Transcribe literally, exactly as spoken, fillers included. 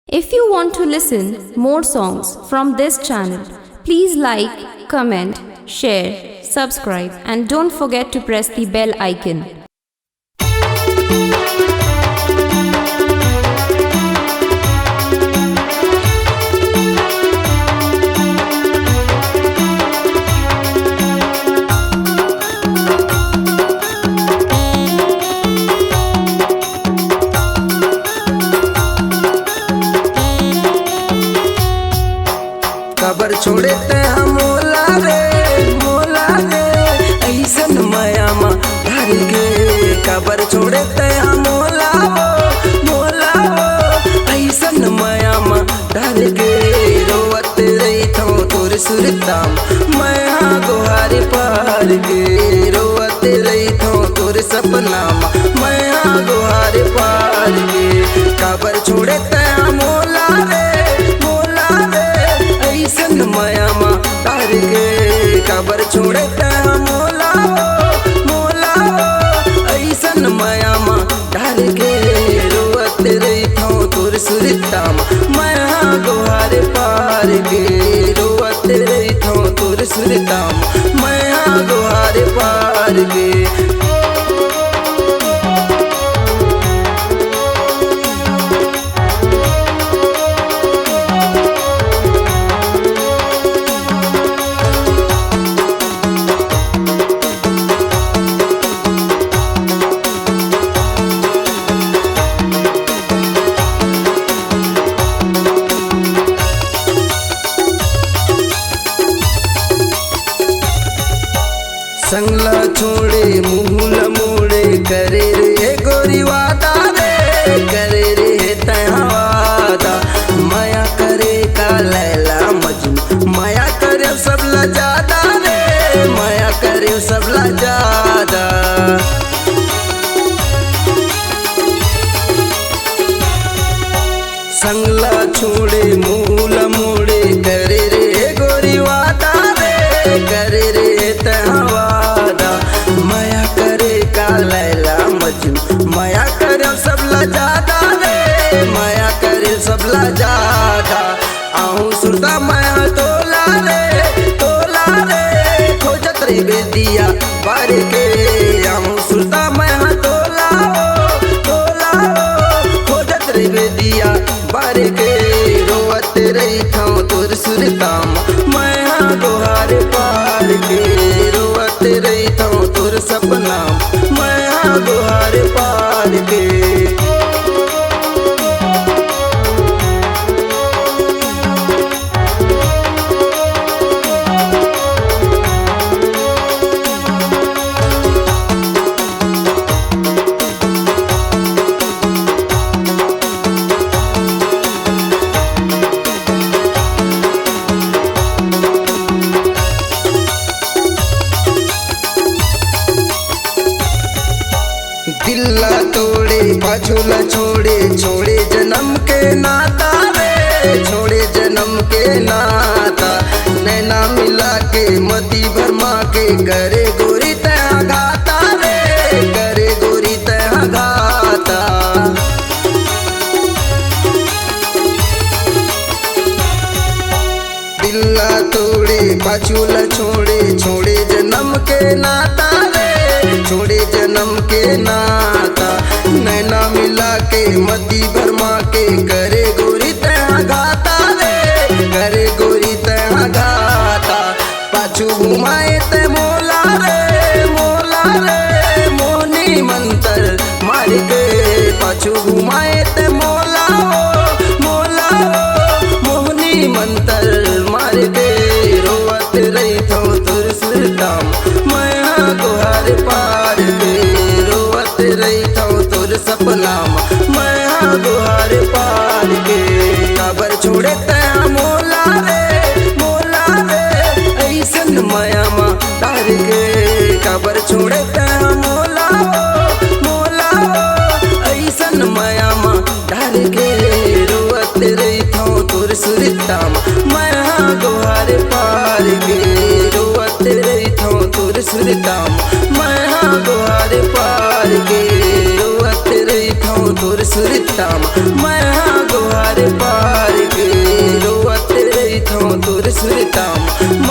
If you want to listen more songs from this channel, please like, comment, share, subscribe, and don't forget to press the bell icon. काबर छोड़े तैं हा मोला रे, मोला रे, अइसन मया मा डार के। काबर छोड़े तैं हा मोला वो, मोला वो, अइसन मया मा डार के। रोवत रहिथौं तोर सुरता मा, मैं हा गोहार पार के। रोवत रहिथौं तोर सपना मा, मैं हा गोहार पार के। काबर छोड़े तैं हा मोला रे, मोला रे, अइसन मया मा डार के। काबर छोड़े तैं हा मोला वो, मोला वो, अइसन मया मा डार के। रोवत रहिथौं तोर सुरता मा, मैं हा गोहार पार के। रोवत रहिथौं तोर सुरता मा, मैं हा गोहार पार के। संग ला छोड़े, मुँह ला मोड़े, करे रे गोरी वादा रे, करे रे तैं हा वादा। मया करे का लैला मजनू, मया करे सब ला जादा रे, मया करे सब ला जादा। संग ला छोड़े, मुँह ला मोड़े, करे रे गोरी वादा रे, करे रे तैं हा वादा। मया करे का लैला मजनू, मया करे सब ला जादा रे, मया करे सब ला जादा। आहूँ सुरता मैं हा तोला रे, तोला रे, खोजत रहिबे दिया बार के। आहूँ सुरता मैं हा तोला ओ, तोला ओ, खोजत रहिबे दिया बार के। रोवत रहिथौं तोर सुरता मा, मैं हा गोहार पार के। रोवत रहिथौं तोर सपना मा, मैं हा गोहार पार के। दिल ला तोड़े, पाछू ला छोड़े, छोड़े जनम के नाता रे, छोड़े जनम के नाता। नैना मिला के, मती भरमा के, करे गोरी तैं हा घाता रे, करे गोरी तैं हा घाता। दिल ला तोड़े, पाछू ला छोड़े, छोड़े जनम के नाता रे, छोड़े जनम के नाता। नैना मिला के, मती भरमा के, करे गोरी तैं हा घाता रे, करे गोरी तैं हा घाता। पाछू घुमाए तैं मोला रे, मोला रे, मोहनी मंतर मार के। पाछू घुमाए तैं मोला ओ, मोला ओ, मोहनी मंतर मार के। रोवत रहिथौं तोर सुरता मा, मैं हा गोहार पार के। रोवत रहिथौं तोर सपना मा, मैं हा गोहार पार के। काबर छोड़े तैं हा मोला रे, मोला रे, अइसन मया मा डार के। काबर छोड़े तैं हा मोला ओ, मोला ओ, अइसन मया मा डार के। रोवत रहिथौं तोर सुरता मा, मैं हा गोहार पार के। रोवत रहिथौं तोर सुरता मा, मैं हा गोहार पार के। रोवत रहिथौं तोर सुरता मा, मैं हा गोहार पार सुरतम